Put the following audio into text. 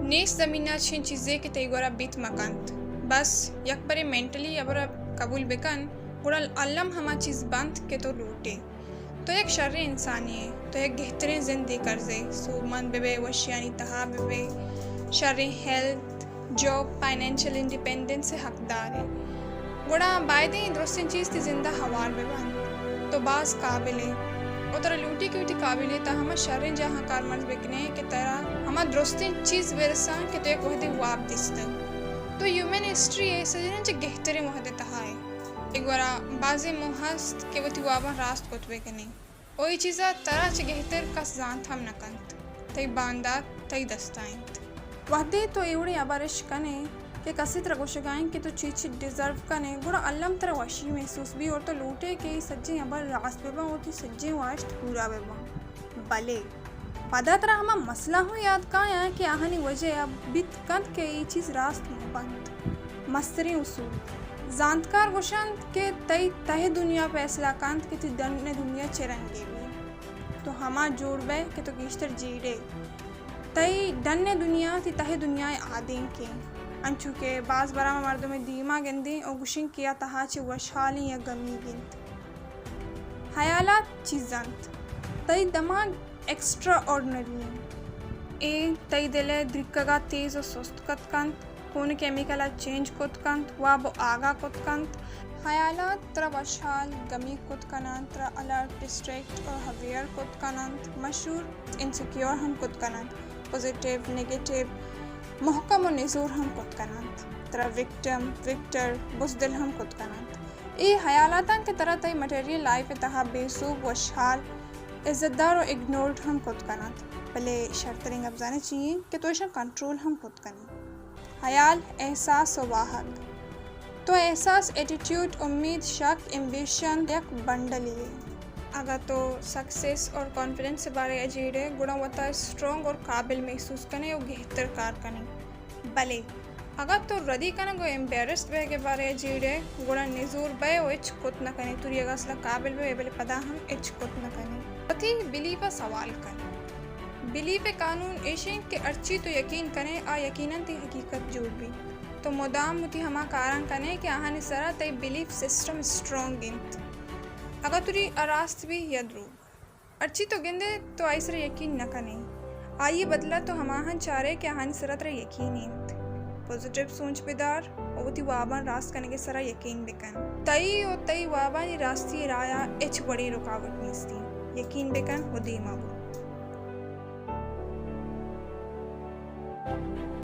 نیست زمین ءَ چشیں چیزے کہ تئی گورا بیت مہ کنت۔ بس یک برے مینٹلی ہبر ءَ قبول بکن، گڑا الم ہما چیز بنت کہ تو لوٹ ئے۔ تو یک شریں انسانے ئے، تو یک گہتریں زندے کرز ئے، سوبمند بہ بئے، وشیانی تہا بہ بئے، شریں ہیلتھ، جاب، فائنینشل انڈیپینڈنس ءِ حقدار ئے۔ گڑا بائدیں درستیں چیز تئی زند ءَ ہوار بہ بنت۔ تو باز قابل ئے۔ و ترا لوٹی کہ وتی قابلیت ءَ ہما شریں جاہاں کارمرز بکن ئے کہ ترا ہما درستیں چیز برساں کہ تو یک وہدے واب دیستگ۔ تو ہیومن ہسٹری ءِ سجہیناں چہ گہتریں وہد ءِ تہا ئے۔ تئی گورا بازیں موہ ہست کہ وتی واباں راست کت بہ کن ئے۔ و اے چیز ءَ ترا چہ گہتر کس زانت ہم نہ کنت۔ تئی باندات تئی دست ءَ انت۔ وہدے تو اے وڑیں ہبر اش کن ئے کہ کسے ترا گوشگ ءَ انت کہ تو چی چی ڈیزرو کن ئے، گڑا الم ترا وشی محسوس بی اور تو لوٹ ئے کہ اے سجہیں ہبر راست بہ باں، وتی سجہیں واہشت پورا بہ باں۔ بلے پدا ترا ہما مسئلہ ہوں یات کایاں کہ آہانی وجہ ءَ بیت کنت کہ اے چیز راست مہ بنت۔ مستریں اصول۔ زانتکار گوشنت کہ تئی تہ دنیا پیسلہ کنت کہ تئی ڈن ءِ دنیا چہ رنگے بی۔ تو ہما جوڑ بئے کہ تو گیشتر جیڑ ئے۔ تئی ڈن ءِ دنیا تئی تہ دنیا ءِ آدینک انت۔ انچو کہ باز برا ما مردم ءِ دیما گندیں و گوشیں کہ آ تہا چہ وشحالیں یا گمیگ انت۔ ہیالات چیز انت۔ تئی دماغ ایکسٹرا آرڈنری انت۔ اے تئی دل ءِ دریکگ ءَ تیز و سست کت کنت، خون ءِ کیمیکل ءَ چینج کت کنت، واب و آگاہ کت کنت۔ ہیالات ترا وشحال، گمیگ کت کننت، ترا الرٹ، ڈسٹریکٹ اور اویئر کت کننت، مشہور، انسیکیور ہم کت کننت، پازیٹیو، نیگیٹیو، محکم و نزور ہم کت کننت، ترا وکٹم، وکٹر، بزدل ہم کت کننت۔ اے ہیالاتاں کہ ترا تئی مٹیریل لائف ءِ تہا بے سوب، وشحال، عزت دار و اگنورڈ ہم کت کننت، بلے شرتریں گپ زانے چی انت کہ تو ایشاں کنٹرول ہم کت کن ئے۔ ہیال، احساس و واہگ۔ تو احساس، ایٹیٹیوڈ، امید، شک، ایمبیشن یک بنڈلے ئے۔ اگاں تو سکسیس اور کانفیڈنس ءِ بارے ءَ جیڑ ئے، گڑا وتا اسٹرانگ اور قابل محسوس کن ئے و گہتر کار کن ئے۔ بلے اگاں تو ردی کنگ و ایمبیرسڈ بیگ ءِ بارے ءَ جیڑ ئے، گڑا نزور بئے و ہچ کت نہ کن ئے۔ توری اگاں اصلا قابل بہ بئے، بلے پدا ہم ہچ کت نہ کن ئے۔ وتی بلیف ءَ سوال کن۔ بلیف ءِ قانون ایش انت کہ ہرچی تو یقین کن ئے، آ یقیناً تئی حقیقت جوڑ بیت۔ تو مدام وتی ہما کاراں کن ئے کہ آہانی سرا تئی بلیف سسٹم اسٹرانگ انت، اگاں توری آ راست بی یا دروگ۔ ہرچی تو گند ئے، تو آئی سرا یقین نہ کن ئے۔ آئی ءِ بدل ءَ تو ہماہاں چار ئے کہ آہانی سرا ترا یقین انت۔ پازیٹیو سوچ بدار و وتی واباں راست کنگ ءِ سرا یقین بکن۔ تئی و تئی وابانی راستی ءِ راہ ءَ ہچ وڑیں رکاوٹ نیستی۔ یقین بکن و دیما برو۔